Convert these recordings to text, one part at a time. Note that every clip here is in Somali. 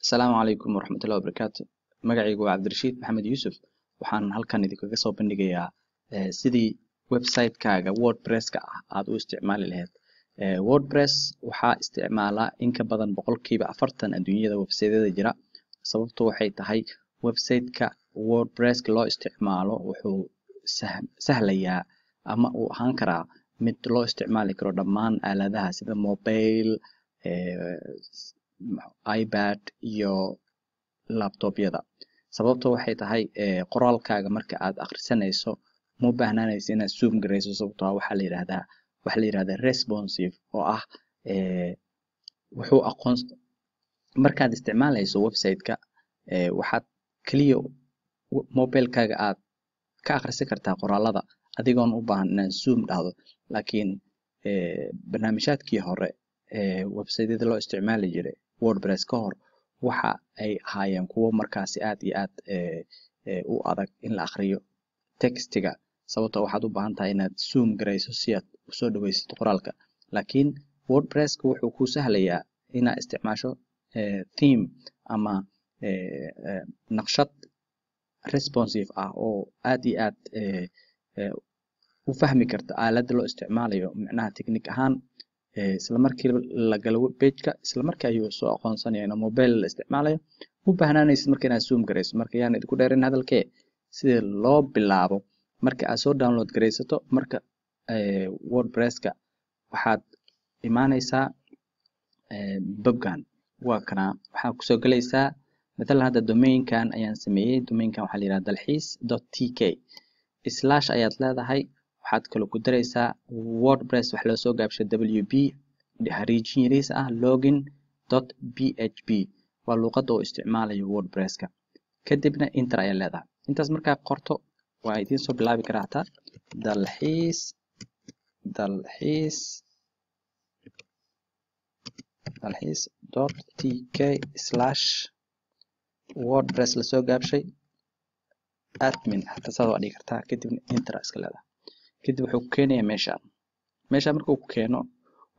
Asalaamu calaykum waraxmatullahi wabarakaatu. Magacaygu waa Cabdirashiid Maxamed Yuusuf. Waxaan halkan idinkaga soo bandhigayaa sidii website-kaaga WordPress-ka ah aad u isticmaali lahayd. WordPress waxaa isticmaala in ka badan 40% adduunyada website-yada jira. Sababtu waxay tahay website-ka WordPress-ka loo isticmaalo wuxuu sahlayaa ama uu ahaan karaa mid loo isticmaali karo dhammaan aaladaha sida mobile, iPad iyo laptopyada. Sababtu waxay tahay qoraalkaaga marka aad akhrisanayso ma u baahnaanayso inaad zoom garayso, sababtoo ah waxaa la yidhahdaa responsive oo ah wuxuu aqoon markaad isticmaalayso website-ka, waxaad kaliya mobilekaaga aad ka akhrisan kartaa qoraalada adigoon u baahan inaad zoom dhahdo. Laakiin barnaamijyaadkii hore ee website-yada loo isticmaali jiray WordPress ka hor waxa ay ahaayeen kuwo markaasi aad iyo aad u adag in la akhriyo textiga, sababtoo waxaad u baahan tahay inaad zoom garayso si aad usoo dhaweysato qoraalka. Laakiin WordPress-ka wuxuu kuu sahlayaa inaad isticmaasho theme ama naqshad responsive ah oo aad iyo aad u fahmi karta aaladda loo isticmaalayo, micnaha technique ahaan. Isla markii la galo page-ka, isla markii ayuu soo aqoonsanaya in mobile la isticmaalayo, u baahnaanaysid marka inaad zoom garayso. Marka yaan idinku dheerin hadalkee, sida loo bilaabo: marka aad soo download garaysato marka WordPress-ka, waxaad imaanaysaa boggan. Waa kana. Waxaad kusoo galaysaa mathalan hadda domainkan ayaan sameeyey. Domainkan waxaa la yidhahdaa dalxiis.tk. Slash ayaad leedahay, waxaad kaloo ku daraysaa WordPress, wax loo soo gaabshay WP, xariijin yariis ah, login.php waa luuqadda oo isticmaalayo WordPress-ka. Kadibna enter ayaa leedahay. Intaas markaa qorto, waa idiin soo bilaabi karaa hataa dalxiis dalxiis dalxiis.tk/WordPress lasoo gaabshay admin, xataa saas waa dhigi kartaa. Kadibna enter iska leedahay. Kadib wuxuu ku keenayaa meeshaan. Meeshaan markuu ku keeno,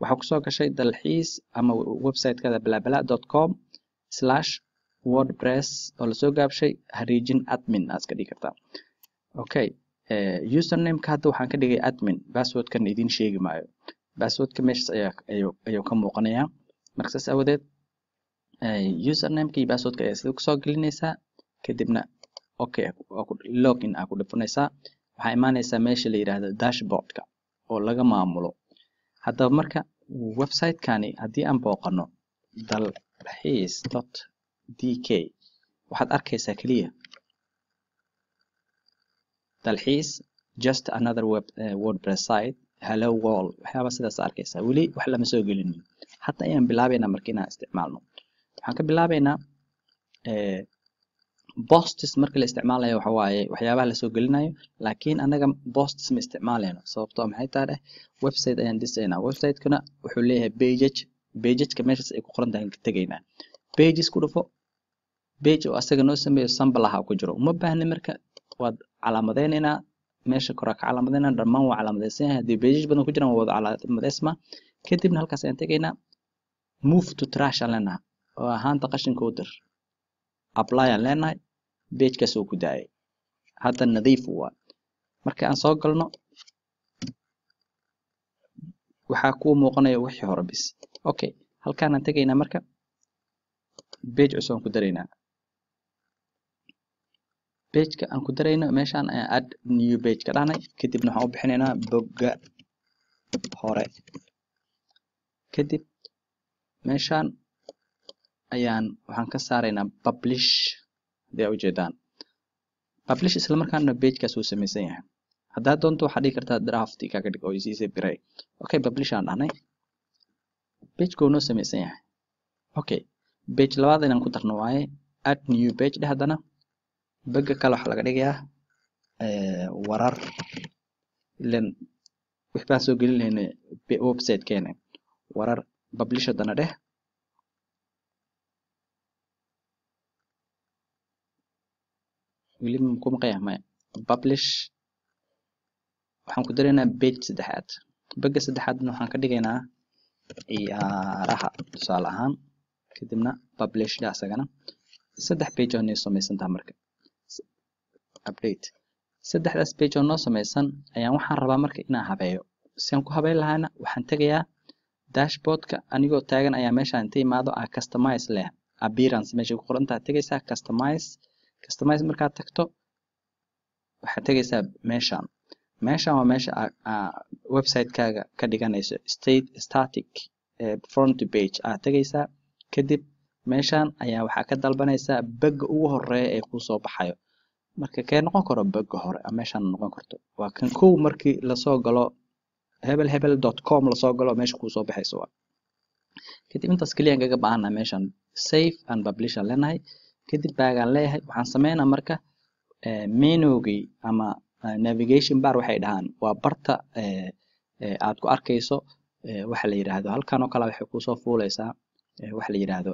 waxaa kusoo gashay dalxiis ama website-kada blabla.com/WordPress oo lasoo gaabshay hariijin admin aad iska dhigi kartaa. Okay, username-ka hadda waxaan ka dhigay admin. Password-kan idiin sheegi maayo. Password-ka meeshaas ayaa ayuu ka muuqanayaa. Marka saas aawadeed username-ka iyo password-ka ayaa sida kusoo gelinaysaa. Kadibna okay, login aa ku dhufanaysaa. Waxaa imaanaysaa meesha la yidhaahdo dashboard-ka oo laga maamulo. Haddaba marka website-kani haddii aan booqano dalxiis.dk, waxaad arkaysaa keliya dalxiis, just another web WordPress site, hello world, waxyaaba sidaas arkaysaa. Weli wax lama soo gelinin. Hadda ayaan bilaabaynaa marka inaan isticmaalno. Waxaan ka bilaabaynaa posts. Marka la isticmaalayo waxa waaye waxyaabaha lasoo gelinayo, laakiin anaga posts ma isticmaalayno. Sababtoo maxay tahay dheh? Website ayaan dhisaynaa. Website-kuna wuxuu leeyahay pages. Pageska meeshaas ay ku qoran tahay ka tegaynaa. Pages ku dhufo. Page oo asaga noo sameeyo sample aha ku jiro, uma baahni. Marka waad calaamadeynaynaa, meesha koraa ka calaamadeynaa. Dhammaan waa calaamadeysan yahay. Haddii pages badan ku jiraan, waa wada calaamadeysma. Kadibna halkaas ayaan tegaynaa, move to trash aan leenahay oo ahaanta qashinka u dir. Apply aan leenahay. Pagekaas uu ku daayay, hadda nadiif waa. Marka aan soo galno, waxaa kuu muuqanaya wixii hore bis. Okay, halkaanaan tegaynaa. Marka page cusub aan ku daraynaa. Pageka aan ku darayno, meeshaan ayaan add new page ka dhahnay. Kadibna waxaan u bixinaynaa bogga hore. Kadib meeshaan ayaan waxaan ka saaraynaa publish. Haddii aa ujeedaan publish, isla markaana pagekaas uu samaysan yahay. Haddaad doonto, waxaad dhigi kartaa draft kaga dhig oo isii save garay. Okay, publish aan dhahnay. Pageka uu noo samaysan yahay. Okay, page labaad inaan ku darno waaye. Add new page dheh. Haddana bogga kale waxaa laga dhigayaa warar, ilan wix baan soo gelin lahaynay website-keena. Warar. Publish haddana dheh. Weli ku maqan yahay? Maya. Publish. Waxaan ku daraynaa page saddexaad. Bogga saddexaadna waxaan ka dhigaynaa ciyaaraha, tusaale ahaan. Kadibna publish dha asagana. 3 page oo noo samaysan tahay marka. Update. 3daas page oo noo samaysan ayaan waxaan rabaa marka inaan habeeyo. Si aan ku habeyn lahaana waxaan tagayaa dashboardka anigoo taagan ayaa meeshaan inta imaado customize leh. Appearance meesha ku qoran tahay tagaysaa customize. Customize markaad tagto waxaad tagaysaa meeshaan. Meeshaan waa meesha website-kaaga ka dhiganayso static front page aad tagaysaa. Kadib meeshaan ayaa waxaa ka dalbanaysaa bogga ugu horeeya ee kuu soo baxayo. Marka kee noqon karo bogga hore ama meeshaan noqon karto. Waa kan kow markii lasoo galo hebelhebel.com lasoo galo meesha kuu soo baxayso waa. Kadib intaas kaliya aan kaga baahannahay meeshaan save and publish aan leenahay. Kadib baagaan leeyahay waxaan sameynaa marka menugii ama navigation bar waxay dhahaan waa barta aad ku arkayso waxa la yiraahdo halkan oo kale waxay ku soo fuulaysaa waxa la yiraahdo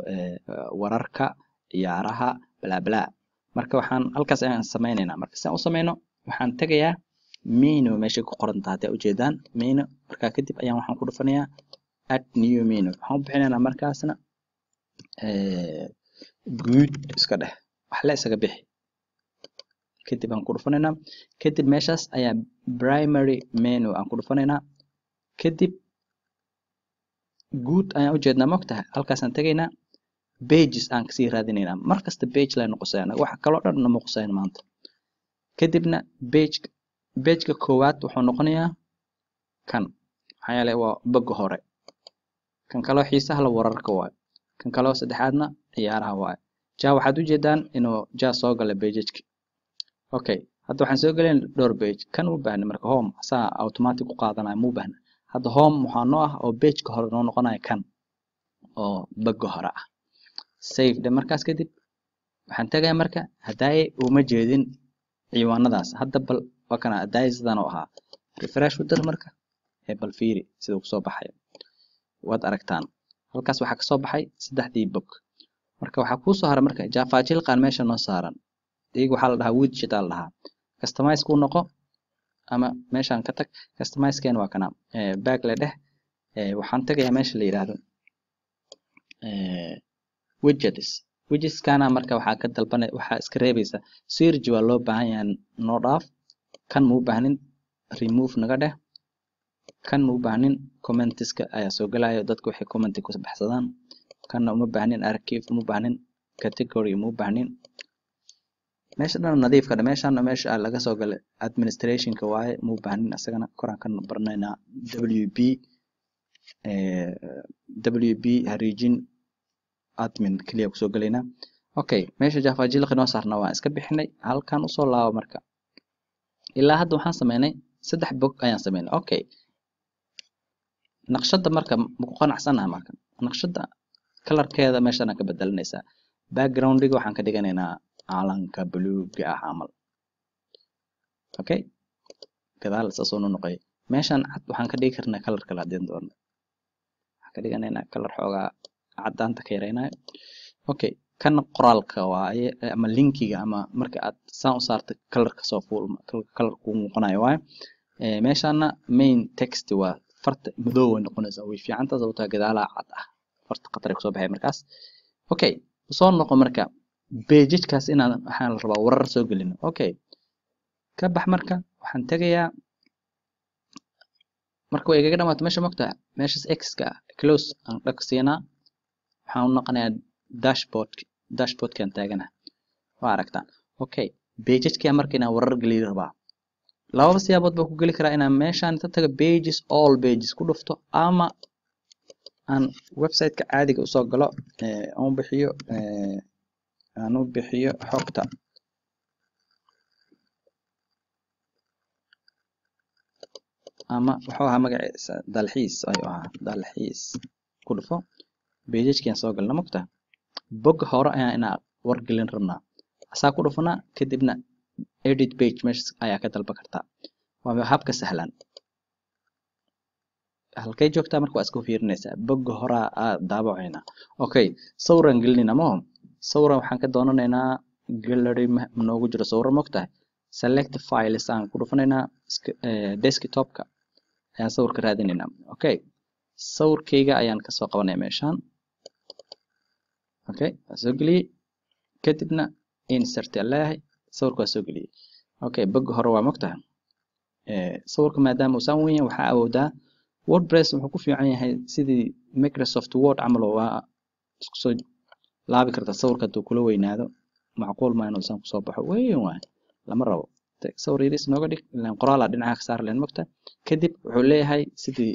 wararka, ciyaaraha, bla bla. Marka waxaan halkaas ayaan sameynaynaa. Marka si aan u sameyno waxaan tagayaa menu meesha ku qoran tahay haddii ujeedaan menu. Marka kadib ayaan waxaan ku dhufanayaa add new menu. Waxaan u bixinaynaa markaasna guud iska dheh wax la isaga bixi. Kadib aan ku dhufanaynaa. Kadib meeshaas ayaa primary menu aan ku dhufanaynaa. Kadib guud ayaan u jeednaa mogtahay halkaasaan tagaynaa pages aan kasii raadinaynaa. Markasta page la noqosayna wax kaloo dhan nama qosayna maanta. Kadibna page-ka koowaad wuxuu noqonayaa kan, maxaa yeelay waa bogga hore. Kan kaloo xiisaha la wararka waayo. Kan kaloo saddexaadna ciyaaraha waayo. Ja waxaad u jeedaan inuu ja soo galay page-ka. Okay, hadda waxaan soo galeen dhowr page. Kan u baahna marka home asaa automatic u qaadanayo mu baahna. Hadda home waxaa noo ah oo page-ka hore noo noqonayo kan oo bogga hore ah. Save dhe markaas kadib waxaan tagayaa marka hadaaye uma jeedin ciwaanadaas. Hadda bal waa kana hadaaye sidaan oo ahaa. Refresh u dir marka bal fiiri siduu kusoo baxayo. Waad aragtaan halkaas waxaa kasoo baxay 3dii bog. Marka waxaa kuu soo haray marka Java jilqan meesha noo saaran. Iyaga waxaa la dhahaa widget aa la dhahaa. Customize ku noqo ama meeshaan ka tag. Customize keen waa kana back le dheh. Waxaan tagayaa meesha la yiraahdo widgets. Widgets kana marka waxaa ka dalbanay waxaa iska reebaysa search waa loo baahan yahay noo dhaaf. Kan ma u baahnin remove naga dheh. Kan ma u baahnin commentiska ayaa soo galaayo dadku waxay comment ku baxsadaan. Kanna uma baahnin archive uma baahnin category uma baahnin. Meesha dhan nadiif ka dheh. Meeshaan meesha laga soo galay administration-ka waaye ma u baahnin asagana koraan ka baranaynaa WP WP region admin kaliya ku soo galaynaa. Okay, meesha Java jilqi noo saarnaa waan iska bixinay. Halkan u soo laabo marka. Ilaa hadda waxaan sameynay 3 bog ayaan sameynay. Okay, naqshadda marka ma ku qanacsanahay marka. Naqshadda kalarkeeda meeshaan ka bedelanaysaa. Background-iga waxaan ka dhiganaynaa calanka buluuga ah camal. Okay, gadaal saas oo noqoy. Meeshaan cad waxaan ka dhigi karnaa kalar kale haddii doono. Waxaan ka dhiganaynaa kalar xoogaa cadaanta ka yareynayo. Okay, kan qoraalka waaye ama linkiga ama marka aad saan u saarto kalarka soo fuul kalar kuu muuqanayo waaye. Meeshaana main text waa farta madow way noqonaysaa. Way fiican tahay sababtoo ah gadaalaha cad ah. Farta khatar ay kusoo baxay markaas. Okay, soo noqo marka page-kaas inaan waxaan la rabaa warar soo gelino. Okay, ka bax marka waxaan tagayaa marka way igaga dhamaato meesha mogtahay meeshaas X-ka close aan dhag siinaa. Waxaan u noqonayaa dashboard-kaan taaganahay. Waa aragtaan. Okay, page-ka marka inaan warar geliyo rabaa. Labada siyaabood baa ku geli karaa inaan meeshaan inta tago pages all pages ku dhufto ama aan website-ka caadiga usoo galo aan u bixiyo xogta. Ama wuxuu ahaa magaciisa dalxiis ayuu ahaa dalxiis ku dhufo. Page-kaan soo galna mogta. Bogga hore ayaan inaan wargelin rabnaa. Asaa ku dhufanaa kadibna edit page meeshaas ayaa ka dalban kartaa. Waa habka sahlan. Halkay joogtaa marka waa isku fiirinaysaa. Bogga hore aa daabacaynaa. Okay, sawiraan gelinaynaa ma Sawiraan waxaan ka doonanaynaa gallery ma noogu jiro sawir mogtahay. Select files aan ku dhufanaynaa desktop-ka ayaan sawirka raadinaynaa. Okay, sawirkayga ayaan ka soo qabanaya meeshaan. Okay, waa soo geliyey. Kadibna insert aan leeyahay, sawirka waa soo geliyey. Okay, bogga hore waa mogtahay. Sawirka maadaama uu saan weyn yahay, waxaa awoodaa WordPress wuxuu ku fiican yahay sidii Microsoft Word camal oo waa isku soo laabi kartaa. Sawirka hadduu kula weynaado, macquul ma inuu saan kusoo baxo, weyn waay, lama rabo. Sawir yariis nooga dhig, ilaan qoraalaa dhinaca ka saar leen mogta. Kadib wuxuu leeyahay sidii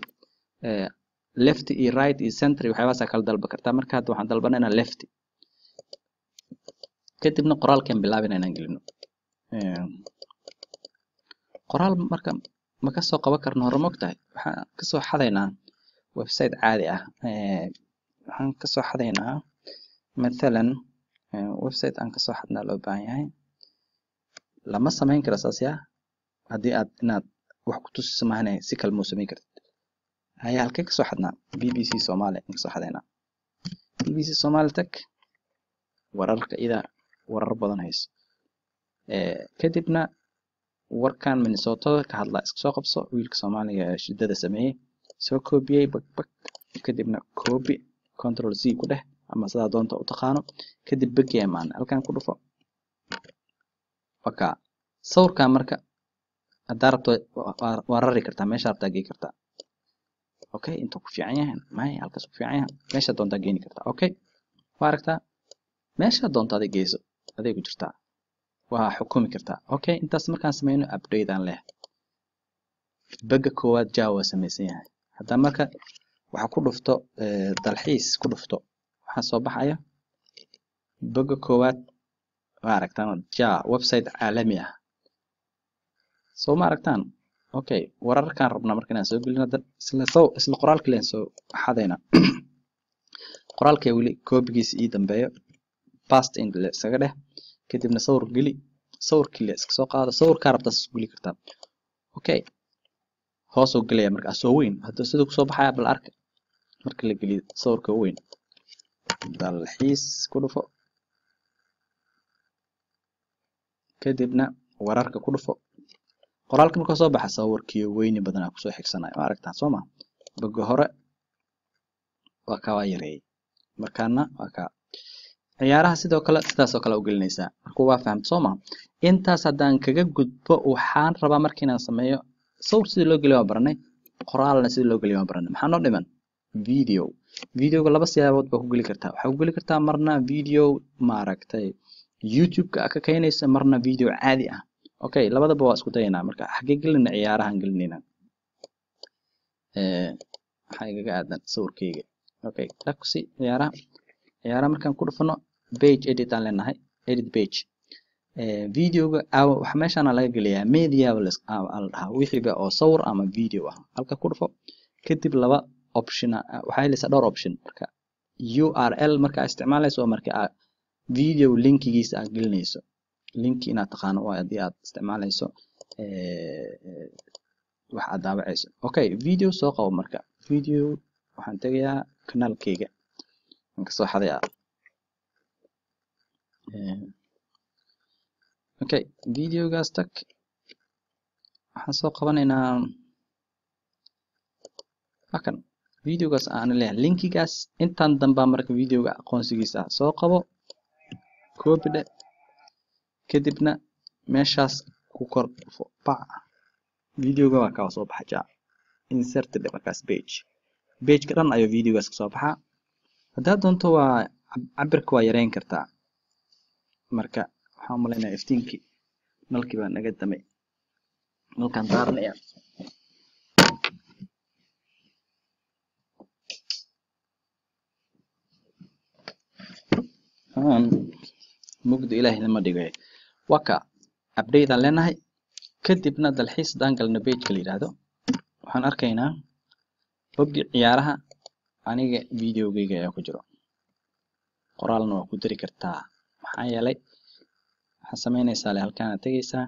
left iyo right iyo center iyo waxyaabahaasaa kala dalba kartaa. Marka hadda waxaan dalbanaynaa left. Kadibna qoraalkan bilaabina inaan gelino qoraal. Marka ma kasoo qaban karno hore, mogtahay, waxaan kasoo xadaynaa website caadi ah. Waxaan kasoo xadaynaa mathalan website aan kasoo xadnaa loo baahan yahay. Lama samayn karo saas yaa, haddii aad inaad wax ku tusiso maahane, si kale mau samayn kartid. Haya, halkee kasoo xadnaa? BBC Somali aan kasoo xadaynaa. BBC Somali tag, wararka ida warar badan hayso. Kadibna warkan Minnesota ka hadla iska soo qabso, wiilka Soomaaliga ee shidada sameeyey soo koobiyey, bag bag. Kadibna copy, control C ku dheh ama sidaa doonta u taqaano. Kadib begi imaan, halkan ku dhufo, waka sawirkan. Marka haddaa rabto waa rari kartaa, meesha rabtaa gey kartaa. Okay, intuu ku fiican yahay maya, halkaas ku fiican yahay, meesha doontaa geeni kartaa. Okay, waa aragtaa, meesha doonta aday geyso, aday ku jirtaa, waa xukumi kartaa. Okay, intaas markaan sameyno, update aan leh. Bega koowaad ja waa samaysan yahay. Haddaa marka waxa ku dhufto dalxiis ku dhufto, waxaa soo baxaya bega koowaad. Waa aragtaan, ja website caalami ah, soo ma aragtaan? Okay, wararkaan rabnaa marka inaan soo gelino isla soo isla qoraalka leen soo xadayna. Qoraalka weli koobigiisa ii dambeeyo, paste in le iskaga dheh. Kadibna sawir geli, sawirkii le iska soo qaado, sawirkaa rabtaa isku geli kartaa. Okay, hoosuu gelaya marka asoo weyn. Hadduu siduu kusoo baxaya bal arka marka la geliyo sawirka weyn. Dalxiis ku dhufo, kadibna wararka ku dhufo. Qoraalka markuu soo baxa, sawirkii weyni badanaa kusoo xigsanaya, waa aragtaan soo ma? Boga hore waa kaa, waa yareeyey. Markaana waa kaa ciyaaraha, sidoo kale sidaas oo kale u gelinaysaa. Marka waa fahamta soo ma? Intaas haddaan kaga gudbo, waxaan rabaa marka inaan sameeyo sawir. Sidii loo geliyo waa baranay, qoraalna sidii loo geliyo waa baranay. Maxaa noo dhiman? Video. Videoga laba siyaabood baa ku geli kartaa. Waxaa ku geli kartaa marna video maaragtay YouTube-ka ka keenaysa, marna video caadi ah. Okay, labadaba waa isku dayaynaa. Marka xaggee gelinayna? Ciyaarahan gelinaynaa. Waxaa igaga aadan sawirkeyga. Okay, dhakusi ciyaaraha. Ciyaaraha markaan ku dhufano, page edit aan leenahay, edit page. Videoga waxa meeshaana laga geliyaa media la dhahaa, wixiiba oo sawir ama video ah. Halka ku dhufo, kadib laba option waxaa helaysaa, dhowr option. Marka URL marka isticmaalayso waa marka aad video linkigiisa aad gelinayso. Linki inaad taqaano waa haddii aad isticmaalayso wax aad daabacayso. Okay, video soo qabo. Marka video waxaan tegayaa kanaalkeyga aan kasoo xadayaa. Okay, videogaas tag, waxaan soo qabanaynaa waa videogaas aan leeyahay linkigaas intaan dambaa. Marka videoga aqoonsigiisa ah soo qabo, copy dhe, kadibna meeshaas ku kor dhufo, bac. Videoga waa kaa soo baxa ja. Insert dhe markaas page, pageka dhan ayuu videogaas kasoo baxaa. Haddaad doonto waa cabirka waa yareyn kartaa. Marka waxaan umaleynaya iftiinkii nalkii baa naga damay, nalkaan daaranaya. Mugdi ilaahay nama dhigay. Waa ka update aan leenahay. Kadibna dalxiis haddaan galno, pageka la yidhaahdo, waxaan arkaynaa boggii ciyaaraha aniga videogeyga ayaa ku jiro. Qoraalna waa ku dari kartaa, maxaa yeelay waxaad sameynaysaa le halkaana tegaysaa,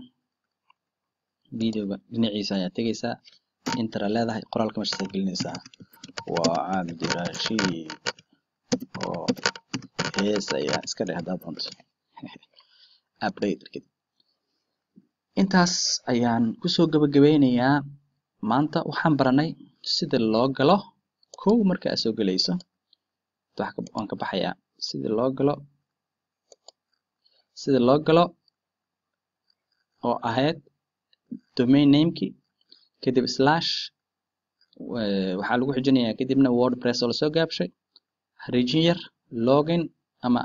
videoga dhinaciisa ayaa tegaysaa, intera leedahay, qoraalka meeshaas gelinaysaa, waa Cabdirashiid oo hees ayaa iska dheh haddaad doonto. Update kadib intaas ayaan kusoo gabagabeynayaa. Maanta waxaan baranay sida loo galo. Kow, marka aad soo gelayso, waan ka baxayaa. Sida loo galo, sida loo galo oo ahayd domain nameki, kadib slash waxaa lagu xijinayaa, kadibna WordPress oo lasoo gaabshay, xariijin yar, login ama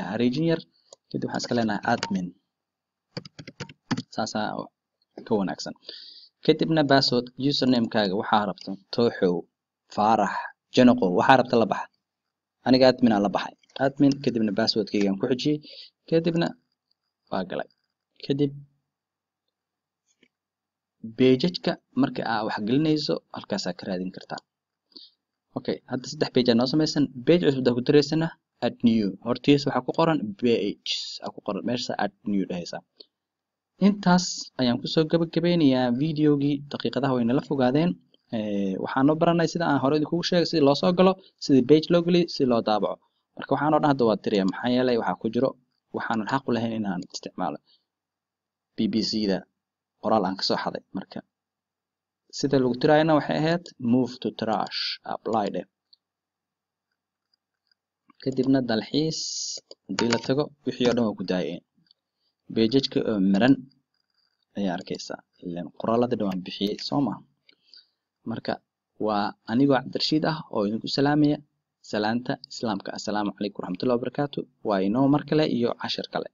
xariijin yar, kadib waxaan iska leenahay admin. Saasaa ka wanaagsan. Kadibna password, usernamekaaga waxaa rabta, Tooxow, Faarax, Janaqow, waxaa rabta la baxa. Aniga admin aan la baxay, admin, kadibna passwordkaygaan ku xijiyey, kadibna waa galay. Kadib pageka marka aa wax gelinayso halkaasaa ka raadin kartaa. Okay, hadda saddex page aa noo samaysan. Page cusub hadaa ku daraysana, add new. Hortiisa waxaa ku qoran pages aa ku qoran meesha, add new dhehaysaa. Intaas ayaan kusoo gabagabeynayaa videogii. Daqiiqadaha way nala fogaadeen. Waxaan noo baranay, sida aan hore idinkugu sheegay, sidii loo soo galo, sidii page loo geliyo, sidii loo daabaco. Marka waxaan oo dhan hadda waa tiraya, maxaa yeelay waxaa ku jiro waxaanan xaq u lahayn inaan isticmaalo, BBC da qoraal aan kasoo xaday. Marka sida lagu tiraayana waxay ahayd move to trash, apply dheh. Kadibna dalxiis hadii la tago, wixii oo dhan waa ku daayeen. Pageka oo miran ayaa arkaysaa, ileen qoraaladii dhan waan bixiyey, soo ma? Marka waa anigoo Cabdirashiid ah oo idinku salaamaya salaanta Islaamka. Assalaamu calaykum waraxmatullahi wabarakaatu. Waa inoo mar kale iyo cashir kale.